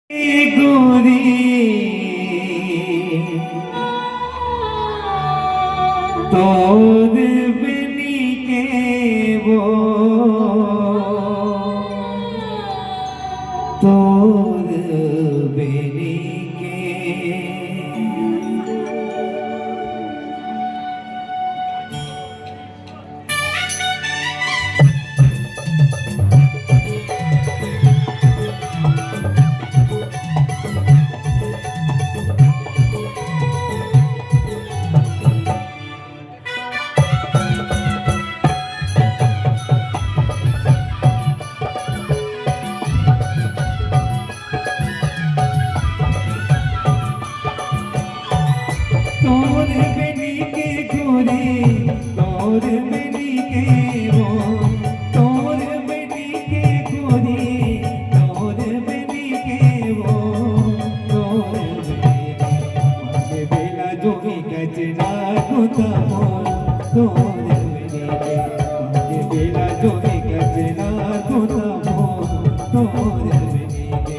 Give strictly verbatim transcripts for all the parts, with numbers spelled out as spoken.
गोरी, तोर बनी के वो, तोर बनी के। तोर बनी के गोरी, तोर बनी के वो, तोर बनी के गोरी, तोर बनी के वो, तोर बनी के। मांगे बेला जोगी कचना गोता मोर, तोर बनी के। मांगे बेला जोगी कचना गोता मोर, तोर बनी के।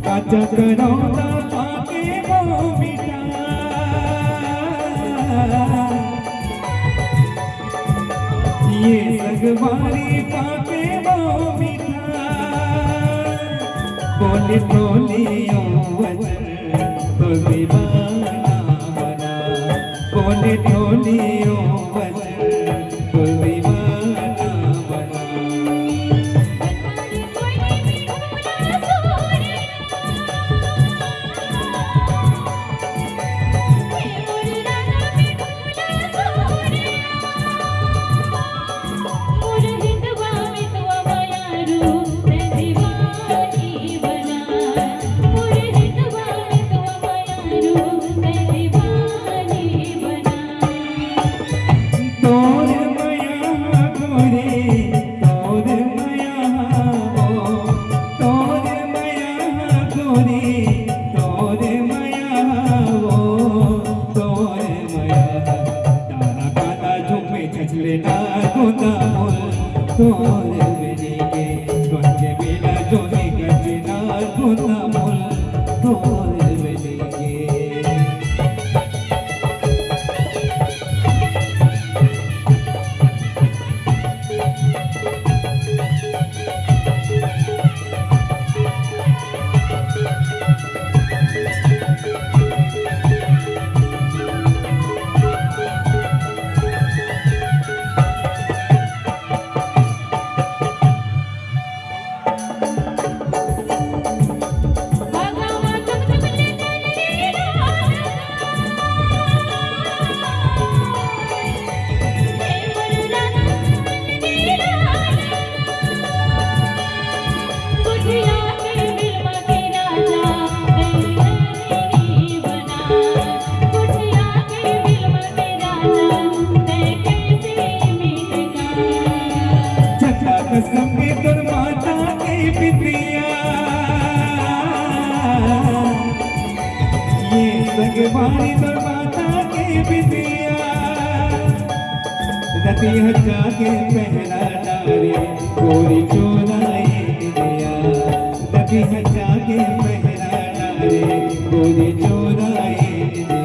काचा करौदा पाके वो मीठा, ये सगवारी पाके वो मीठा। बोले बोले ओ वचन तो दीवाना बना, बोले बोले ओ वचन तो दीवाना बना। तोर मया गोरी, तोर मया वो, तोर मया गोरी, तोर मया वो, तोर मया। तारा काला झूमे छछले ना गोता मोर, तोर बनी के। गंजे बेला जोगी कचना गोता मोर, तोर बनी के। चंदा कसम के तोर माता के बिंदिया, ये सगवारी तोर माता के बिंदिया। रतिया जागे पहरा डारे, गोरी चोराए निंदिया। रतिया जागे पहरा डारे, गोरी चोराए निंदिया।